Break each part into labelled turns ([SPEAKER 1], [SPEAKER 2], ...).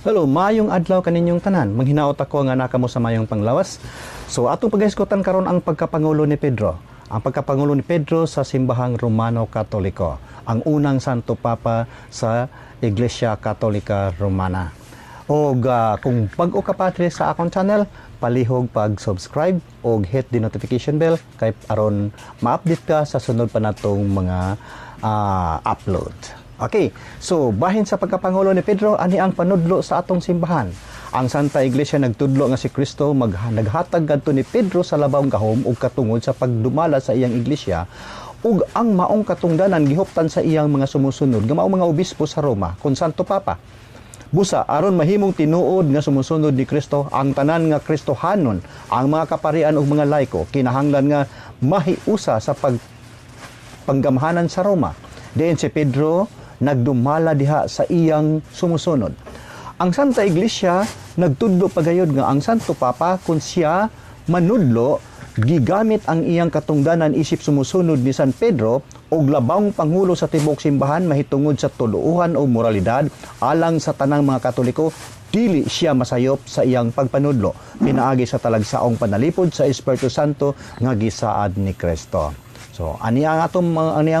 [SPEAKER 1] Hello, maayong adlaw kaninyong tanan. Manghinaot ako nga naa kamo sa maayong panglawas. So atong paghisgutan karon ang pagkapangulo ni Pedro. Ang pagkapangulo ni Pedro sa Simbahang Romano Katoliko, ang unang Santo Papa sa Iglesia Katolika Romana. Og kung bag-o ka pa diri sa akong channel, palihog pag-subscribe og hit the notification bell kay aron ma-update ka sa sunod pa natong mga upload. Okay, so bahin sa pagkapangulo ni Pedro, ani ang panudlo sa atong simbahan. Ang Santa Iglesia nagtudlo nga si Kristo naghatag kadto ni Pedro sa labawng gahom ug katungod sa pagdumala sa iyang iglesia, ug ang maong katungdanan gihuptan sa iyang mga sumusunod nga mao mga obispo sa Roma kon Santo Papa. Busa aron mahimong tinuod nga sumusunod ni Kristo ang tanan nga Kristohanon, ang mga kaparian ug mga laiko kinahanglan nga mahiusa sa panggamhanan sa Roma. Diin si Pedro nagdumala diha sa iyang sumusunod. Ang Santa Iglesia nagtudlo pagayod nga ang Santo Papa, kung siya manudlo, gigamit ang iyang katungdanan isip sumusunod ni San Pedro og labawng pangulo sa tibuok simbahan mahitungod sa tuluohan o moralidad alang sa tanang mga Katoliko, dili siya masayop sa iyang pagpanudlo pinaagi sa talagsaong panalipod sa Espiritu Santo nga gisaad ni Kristo. So, ani ang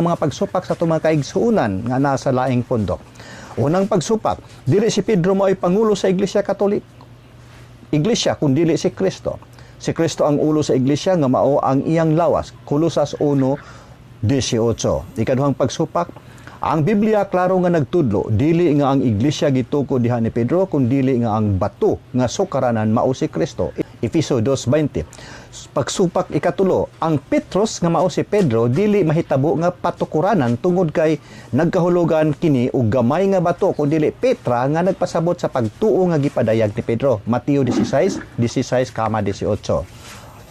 [SPEAKER 1] mga pagsupak sa atong mga kaigsuonan nga nasa laing pundok. Unang pagsupak, dili si Pedro mao'y pangulo sa Iglesia Katolik. Iglesia kun dili si Kristo. Si Kristo ang ulo sa iglesia nga mao ang iyang lawas. Kolosas 1:18. Ikaduhang pagsupak, ang Biblia klaro nga nagtudlo, dili nga ang iglesia gitukod diha ni Pedro, kun dili nga ang bato nga sukaranan mao si Kristo. Efeso 2:20. Pagsupak ikatulo, ang Petros nga mao si Pedro dili mahitabo nga patukuranan tungod kay nagkahulugan kini og gamay nga bato, kun dili Petra nga nagpasabot sa pagtuo nga gipadayag ni Pedro. Mateo 16:16,18.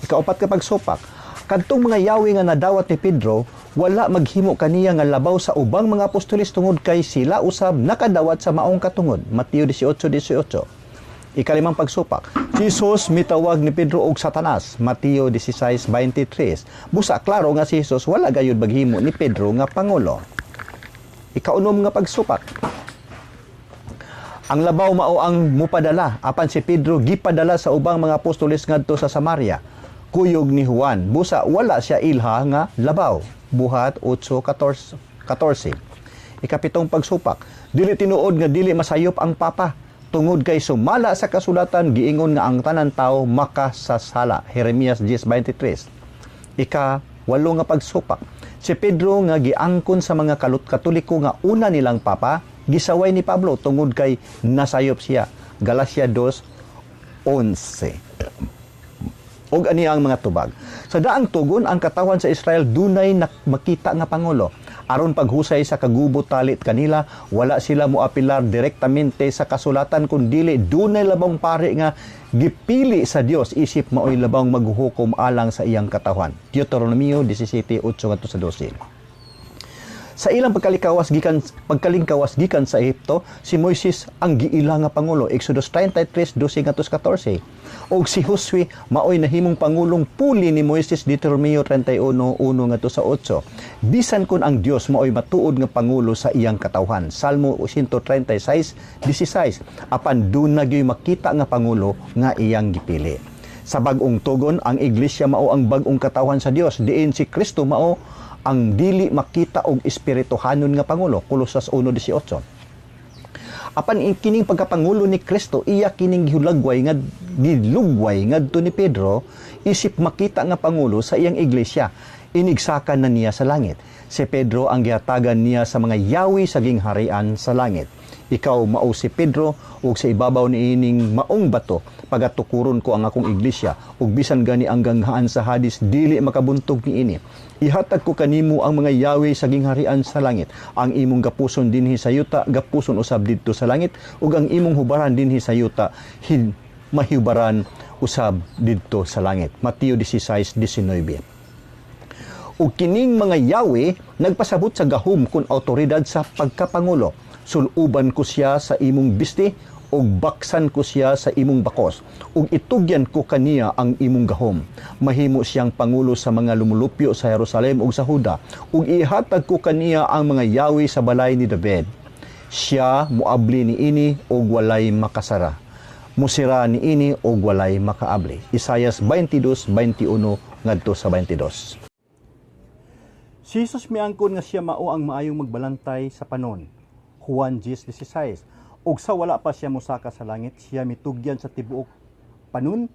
[SPEAKER 1] Ikaupat ka pagsupak, kadtong mga yawi nga nadawat ni Pedro wala maghimo kaniya nga labaw sa ubang mga apostoles tungod kay sila usab nakadawat sa maong katungod. Mateo 18:18. Ikalimang pagsupak, Jesus mitawag ni Pedro og Satanas. Mateo 16:23. Busa klaro nga si Jesus wala gayud maghimo ni Pedro nga pangulo. Ikaunom nga pagsupak, ang labaw mao ang mupadala, apan si Pedro gipadala sa ubang mga apostoles ngadto sa Samaria. Kuyog ni Juan, busa wala siya ilha nga labaw. Buhat 8:14. 14. Ikapitong pagsupak, dili tinuod nga dili masayop ang papa tungod kay sumala sa kasulatan giingon nga ang tanan tao makasasala. Jeremias 10:23. Ika walo nga pagsupak, si Pedro nga giangkon sa mga Katoliko nga una nilang papa, gisaway ni Pablo tungod kay nasayop siya. Galacia 2:11. Og ani ang mga tubag. Sa daang tugon, ang katawhan sa Israel dunay makita nga pangulo. Aron paghusay sa kagubo talit kanila, wala sila moapilar direktamente sa kasulatan kun dili dunay labawng pari nga gipili sa Dios isip maoy labawng maghuhukom alang sa iyang katawhan. Deuteronomio 17:8 ngadto sa 12. Sa ilang pagkalingkawas gikan sa Ehipto, si Moises ang giila nga pangulo, Exodus 33:12 ngadto sa 14. Og si Josue maoy nahimong pangulong puli ni Moises, Deuteronomio 31:1 ngadto sa 8. Bisan kun ang Dios maoy matuod nga pangulo sa iyang katawhan, Salmo 136:16, apan duna gyoy makita nga pangulo nga iyang gipili. Sa bag-ong tugon, ang iglesia mao ang bag-ong katawhan sa Dios, diin si Kristo mao ang dili makita og espirituhanon nga pangulo, Kolosas 1:18. Apan kining pagkapangulo ni Kristo iya kining gihulagway nga gilugway ngadto ni Pedro isip makita nga pangulo sa iyang iglesia. Inigsakan na niya sa langit. Si Pedro ang gihatagan niya sa mga yawi sa gingharian sa langit. Ikaw mao si Pedro, ug sa ibabaw niining maong bato pagatukuron ko ang akong iglesia, ug bisan gani ang ganghaan sa Hadis dili makabuntog niini. Ihatag ko kanimo ang mga yawi sa gingharian sa langit. Ang imong gapuson dinhi sa yuta, gapuson usab didto sa langit, ug ang imong hubaran dinhi sa yuta, mahubaran usab didto sa langit. Mateo 16:19. Ug kining mga yawi nagpasabot sa gahom kun awtoridad sa pagkapangulo. Suluban ko siya sa imong bisti ug baksan ko siya sa imong bakos, ug itugyan ko kaniya ang imong gahom. Mahimo siyang pangulo sa mga lumulupyo sa Jerusalem ug sa Huda, ug ihatag ko kaniya ang mga yawi sa balay ni David. Siya moabli niini og walay makasara. Musira niini og walay makaabli. Isayas 22:21 ngadto sa 22. Si Jesus miangkon nga siya mao ang maayong magbalantay sa panon. Juan 10:16. Ug sa wala pa siya mosaka sa langit, siya mitugyan sa tibuok panon,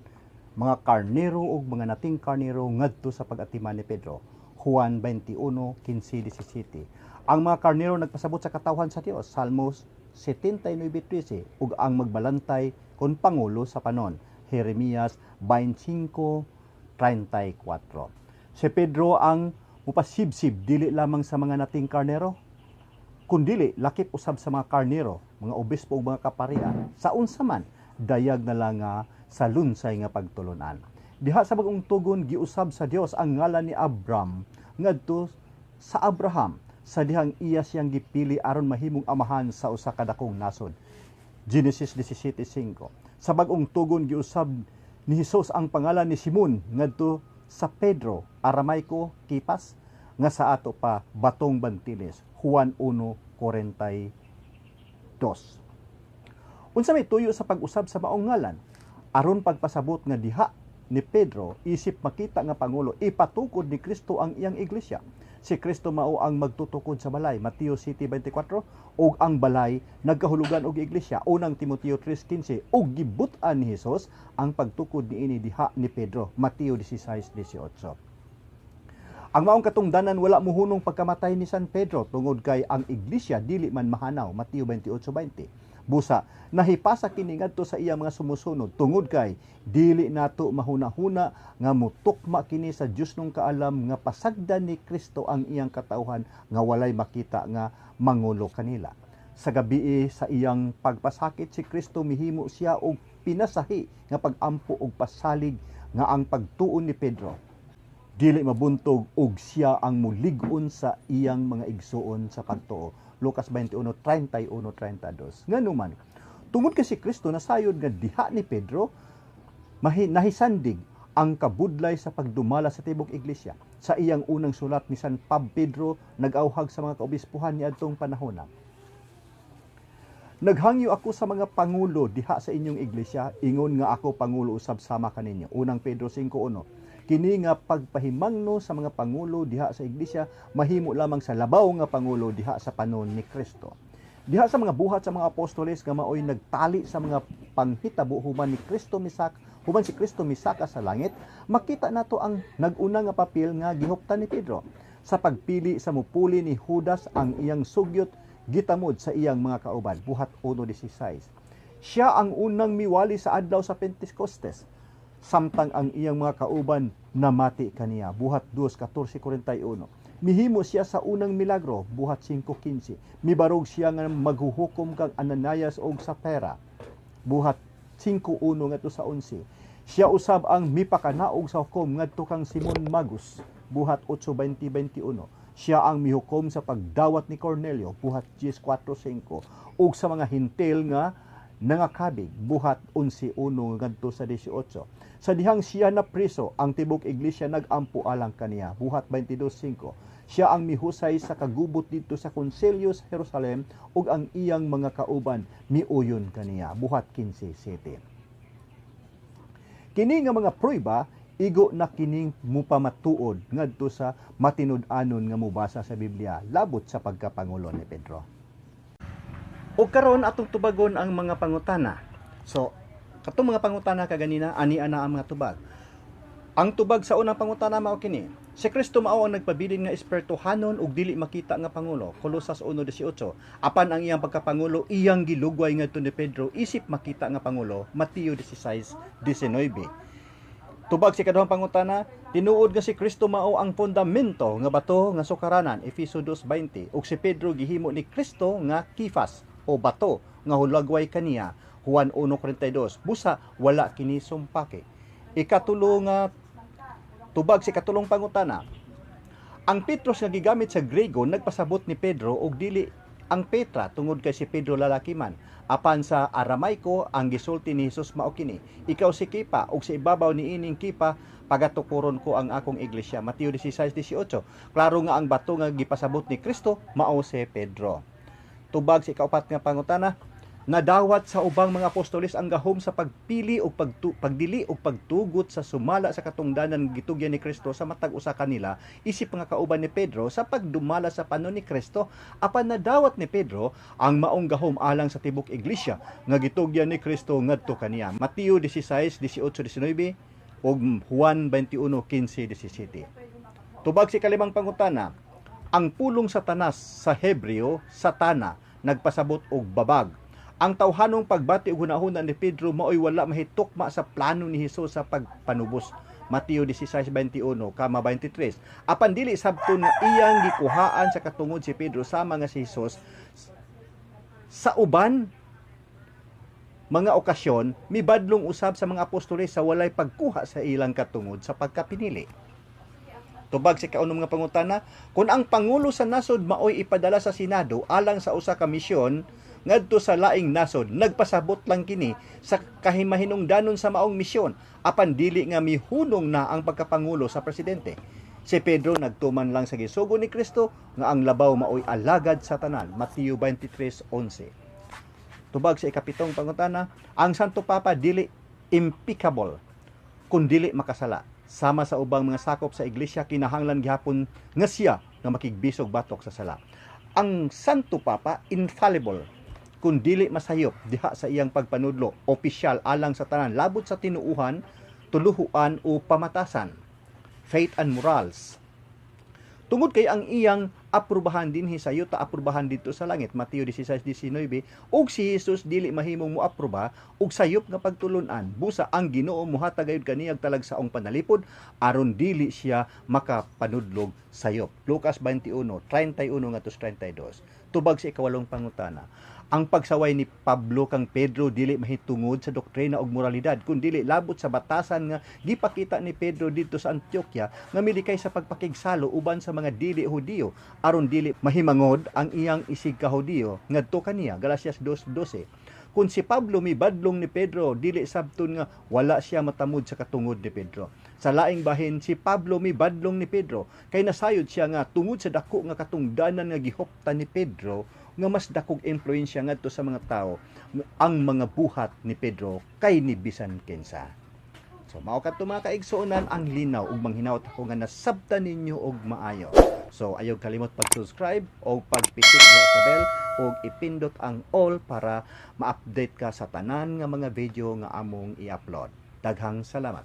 [SPEAKER 1] mga karnero ug mga nating karnero ngadto sa pag-atiman ni Pedro. Juan 21:15-17. Ang mga karnero nagpasabot sa katawhan sa Dios, Salmos 79:13, ug ang magbalantay kon pangulo sa panon, Jeremias 25:34. Si Pedro ang mupasibsib dili lamang sa mga nating karnero, kundili lakip usab sa mga karnero, mga obispo ug mga kaparian. Sa unsa man, dayag na lang nga sa lunsay nga pagtulunan. Diha sa Bagong Tugon, giusab sa Dios ang ngalan ni Abram ngadto sa Abraham sa dihang iya siyang gipili aron mahimong amahan sa usa ka dakong nasod. Genesis 17:5. Sa Bagong Tugon, giusab ni Hesus ang pangalan ni Simon ngadto sa Pedro, Aramayko Kipas, nga sa ato pa batong bantiles, Juan 1:42. Unsa may tuyo sa pag-usab sa maong ngalan? Aron pagpasabot nga diha ni Pedro isip makita nga pangulo, ipatukod ni Kristo ang iyang iglesia. Si Kristo mao ang magtutukod sa balay, Mateo 7:24, ug ang balay nagkahulugan og iglesia, Unang Timoteo 3:15, ug gibut-an ni Hesus ang pagtukod niini diha ni Pedro, Mateo 16:18. Ang maong katungdanan wala muhunong pagkamatay ni San Pedro tungod kay ang iglesia dili man mahanaw, Mateo 28:20. Busa nahipasa kini ngadto sa iya mga sumusunod tungod kay dili nato mahuna-huna nga mutukma kini sa Dios nung kaalam nga pasagdan ni Kristo ang iyang katawhan nga walay makita nga mangulo kanila. Sa gabii sa iyang pagpasakit, si Kristo mihimo siya og pinasahi nga pag-ampo og pasalig nga ang pagtuon ni Pedro dili mabuntog ug siya ang mulig-on sa iyang mga igsuon sa pagtuo. Lucas 21:31-32. Nganuman, tungod kay si Kristo nasayod nga diha ni Pedro nahisandig ang kabudlay sa pagdumala sa tibok iglesia. Sa iyang unang sulat ni San Pedro nag-awhag sa mga kaobispuhan niadtong panahona. Naghangyo ako sa mga pangulo diha sa inyong iglesia, ingon nga ako pangulo usab sama kaninyo. Unang Pedro 5:1. Kini nga pagpahimangno sa mga pangulo diha sa iglesia mahimo lamang sa labaw nga pangulo diha sa panon ni Kristo. Diha sa mga Buhat sa mga Apostoles nga maoy nagtali sa mga panghitabo human ni Kristo misak human si Kristo misaka sa langit, makita nato ang nag-una nga papel nga gihuptan ni Pedro sa pagpili sa mupuli ni Judas ang iyang sugyot gitamod sa iyang mga kauban, Buhat 1:16. Siya ang unang miwali sa adlaw sa Pentecostes samtang ang iyang mga kauban namati kaniya, Buhat 2:14-41. Mihimo siya sa unang milagro, Buhat 5:15. Mibarog siya nga maghuhukom kang Ananias og Sapphira, Buhat 5:1 ngadto sa 11. Siya usab ang mipakanaog sa hukom ngadto kang Simon Magus, Buhat 8:20-21. Siya ang mihukom sa pagdawat ni Cornelio, Buhat 10:4-5, ug sa mga Hentil nga nangakabig, Buhat 11:1 ngadto sa 18. Sa dihang siya na preso, ang tibok iglesia nagampo alang kaniya, Buhat 22:5. Siya ang mihusay sa kagubot didto sa konselyo sa Jerusalem ug ang iyang mga kauban miuyon kaniya, Buhat 15:7. Kini nga mga prueba igo na kining mupamatuod ngadto sa matinud-anon nga mubasa sa Biblia labot sa pagkapangulo ni Pedro. O karon atong tubagon ang mga pangutana. So, katong mga pangutana kaganina, ani ana ang mga tubag. Ang tubag sa unang pangutana mao kini. Si Kristo mao ang nagpabilin nga espertohanon ug dili makita nga pangulo. Kolosas 1:18. Apan ang iyang pagkapangulo iyang gilugway ngadto ni Pedro isip makita nga pangulo. Mateo 16:19. Tubag sa ikaduhang pangutana, tinuod nga si Kristo mao ang fundamento nga bato nga sukaranan, Efeso 2:20, ug si Pedro gihimo ni Kristo nga Kifas o bato nga hulagway kaniya, Juan 1:42. Busa wala kini sumpaki. Ikatulo nga tubag sa ikatulong pangutana, ang Petros nga gigamit sa Grego nagpasabot ni Pedro og dili ang Petra tungod kay si Pedro lalaki man. Apan sa Aramayko ang gisulti ni Jesus mao kini: Ikaw si Kipa ug sa ibabaw ni ining Kipa pagatukuron ko ang akong iglesia. Mateo 16:18. Klaro nga ang bato nga gipasabot ni Kristo mao si Pedro. Tubag sa ikaupat nga pangutana, nadawat sa ubang mga apostoles ang gahom sa pagpili o pagdili o pagtugot sa sumala sa katungdanan gitugyan ni Kristo sa matag usa kanila isip mga kauban ni Pedro sa pagdumala sa panon ni Kristo. Apan nadawat ni Pedro ang maong gahom alang sa tibok iglesia nga gitugyan ni Kristo ngadto kaniya. Mateo 16:18-19 ug Juan 21:15-17. Tubag sa ikalimang pangutana, ang pulong Satanas sa Hebreo, satana, nagpasabot og babag. Ang tawhanong pagbati ug hunahuna ni Pedro maoy wala mahitukma sa plano ni Hesus sa pagpanubos. Mateo 16:21, 23. Apan dili sabton nga iyang gikuhaan sa katungod si Pedro sama nga si Hesus sa uban mga okasyon mibadlong usab sa mga apostoles sa walay pagkuha sa ilang katungod sa pagkapinili. Tubag sa kaunom nga pangutana, kung ang pangulo sa nasod maoy ipadala sa Senado alang sa usa ka misyon ngadto sa laing nasod, nagpasabot lang kini sa kahimahinungdanon sa maong misyon, apan dili nga mihunong na ang pagkapangulo sa presidente. Si Pedro nagtuman lang sa gisugo ni Kristo nga ang labaw maoy alagad sa tanan. Mateo 23:11. Tubag sa ikapitong pangutana, ang Santo Papa dili impeccable kun dili makasala. Sama sa ubang mga sakop sa iglesia, kinahanglan gihapon nga siya nga makigbisog batok sa sala. Ang Santo Papa infallible kun dili masayop diha sa iyang pagpanudlo opisyal alang sa tanan labot sa tinuuhan, tuluhuan o pamatasan. Faith and Morals. Tungod kay ang iyang aprubahan dinhi sa yuta, aprubahan didto sa langit, Mateo 16:19, ug si Jesus dili mahimong moaproba og sayop nga pagtulun-an. Busa ang Ginoo mohatag gayud kaniyag talagsaong panalipod aron dili siya makapanudlog sayop. Lucas 21:31 ngadto 32. Tubag sa ikawalong pangutana, ang pagsaway ni Pablo kang Pedro dili mahitungod sa doktrina ug moralidad kun dili labot sa batasan nga gipakita ni Pedro didto sa Antioquia nga milikay sa pagpakigsalo uban sa mga dili Hudiyo aron dili mahimangod ang iyang isig ka Hudiyo ngadto kaniya. Galatias 2:12. Kung si Pablo mibadlong ni Pedro, dili sabton nga wala siya matamod sa katungod ni Pedro. Sa laing bahin, si Pablo mibadlong ni Pedro kay nasayod siya nga tungod sa dako nga katungdanan nga gihuptan ni Pedro nga mas dakog impluwensya ngadto sa mga tao ang mga buhat ni Pedro kay ni bisan kinsa. So mao kadto, mga kaigsuonan, ang linaw ug manghinawat ako nga nasabtan ninyo og maayo. So ayaw kalimot pag-subscribe o pagpitik sa bell ug ipindot ang all para ma-update ka sa tanan nga mga video nga among i-upload. Daghang salamat.